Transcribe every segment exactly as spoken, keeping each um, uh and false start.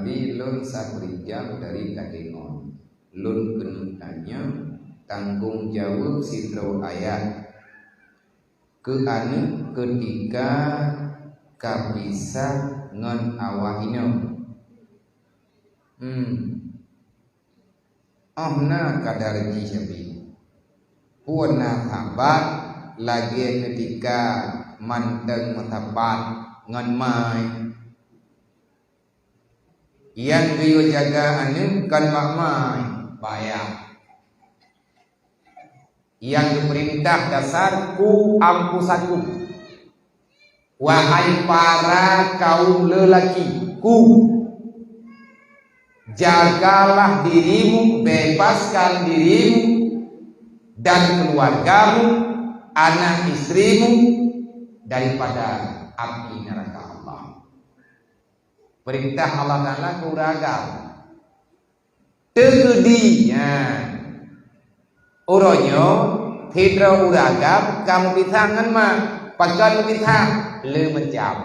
Nabi lôn Syahrijab dari Takengon. Lôn keuneuk tanyong tanggong jaweueb sidroe ayah keu aneuk keutika ka pisah ngon awak inong. Hmm. Óh na kadar jih sabe. Peue na sabat lagée keutika mantong meusapat ngon mai. Nyang geuyue jaga aneuk kon bak mai, bak ayah. Nyang geupeurintah dasar, "Ku anfusakum." Wahai para kaum lelaki, ku, jagalah dirimu, bebaskan dirimu dan keluargamu, anak istrimu daripada api neraka Allah. Perintah Allah Taala keu ureuëng agam. Teukeudi, ya. Uroe nyoe, sidroe ureuëng agam ka meupisah ngon mak. Pakon meupisah? Le macam.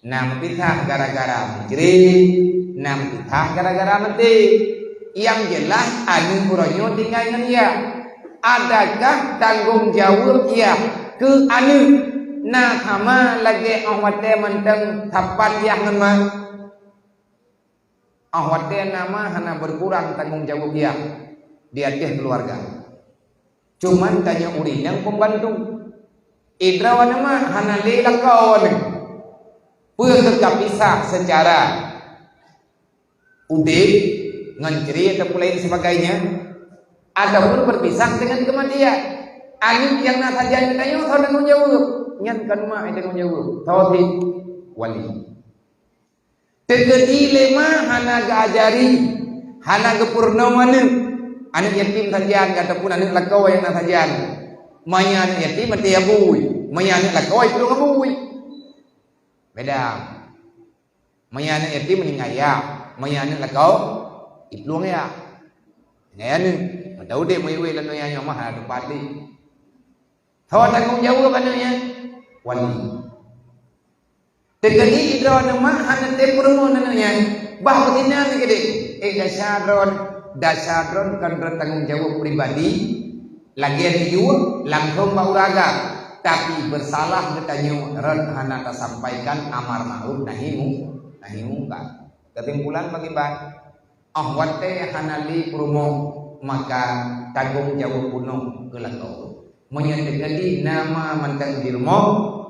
Na meupisah gara-gara mencuri, na meupisah gara-gara meuti. Nyang jeulaih, aneuk uroe nyoe tinggai ngon yah. Adakah tanggong jaweueb yah keu aneuk na sama lagée óh watée mantong sapat yah ngon mak? Óh watée na mak hana beukurang tanggong jaweueb yah di ateueh keuluwarga. Cuman tanyoe ureuëng nyang pembantu. Idroe aneuk mak hana lé lakoe nyoe. Peue keu ka pisah seucara udeb ngon cre ataupun lain sebagainya, ataupun berpisah dengan kematian. Aneuk nyang na sajan geutanyoe soe tanggong jaweueb? Nyan kon mak nyang tanggong jaweueb, soe cit? Wali. Teukeudi lé mak hana geuajari, hana geupeurunoe aneuk. Aneuk yatim sajan ataupun aneuk lakoe nyang na sajan. Meunyoe aneuk yatim, até abui. Meunyoe aneuk lakoe, iplueng abui. Beda. Meunyoe aneuk yatim, meuninggai yah. Meunyoe aneuk lakoe, iplueng yah. Ngai aneuk. Mata udeb meuiweh lom nyoe, nyoe mah hana teupati. Soe tanggong jaweueb aneuk nyan? Wali. Teukeudi droeneuh mak hana tem peurumoh aneuk nyan, bah meusinan keudeh. Eh, desya droen, desya droen kon droen tanggong jaweueb pribadi, lagée neujaweueb langsong bak ureuëng agam, tapi bersalah geutanyoe rot hana tasampaikan amar ma'ruf nahi mu-, nahi mungkar. Kesimpulan bagi ban, óh watée hana lé peurumoh, maka tanggong jaweueb peunoh keu lakoe. Meunyoe teukeudi na mak mantong di rumoh,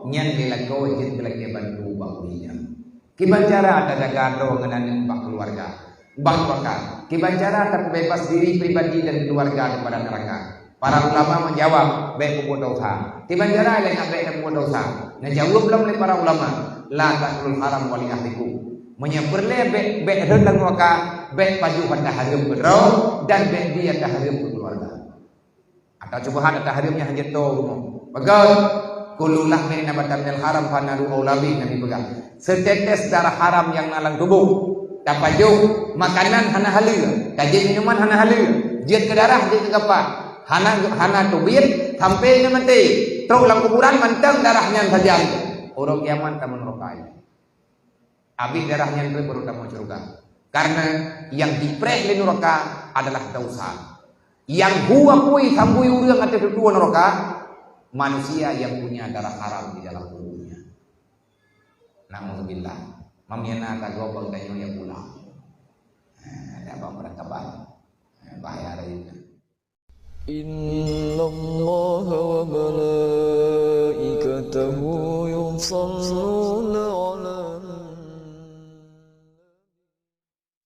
nyan lé lakoe jeuet keu lakée bantu bak ureuëng nyan. Kiban cara tajaga droe ngon aneuk bak keuluwarga, bak keuluwarga. Kiban cara tapeubeubaih diri pribadi dan keuluwarga daripada neuraka. Para ulama meujaweueb, bék peubuet desya. Kiban cara lé nyan bék tapeubeuet desya? Neujaweueb lom lé para ulama, "La ta'kulul haram wa li ahlikum." Meunyoe peureulée bék, bék rhot lam neuraka, bék pajoh hareuem keu droe dan bék bi hareuem keu keuluwarga. Atawa cuba hana tahareuem nyang hanjeuet toe rumoh. Peugah, "Kullu lahmin nabata minal haram fannaru aula bih," Nabi peugah. Seutetes darah haram nyang na lam tuboh, tapajoh makanan hana haleue, tajép minuman hana haleue, jeuet keu darah, jeuet keu gapa, hana, hana teubiet sampoe ngon maté, trok lam kuburan mantong darah nyan sajan. Uroe kiamat tamong neuraka. Abéh darah nyan treb baru tamong syeuruga. Karena nyang jipreh lé neuraka adalah desya. Nyang hu apui sambui ureuëng ateueh tutoe neuraka, manusia yang punya darah haram di dalam tubuhnya. Naudzubillah. Mamiana tagob bang tanyoe ya pula. Ada abang barangkaban. Bahaya dari itu. إن الله وملائكته يصلون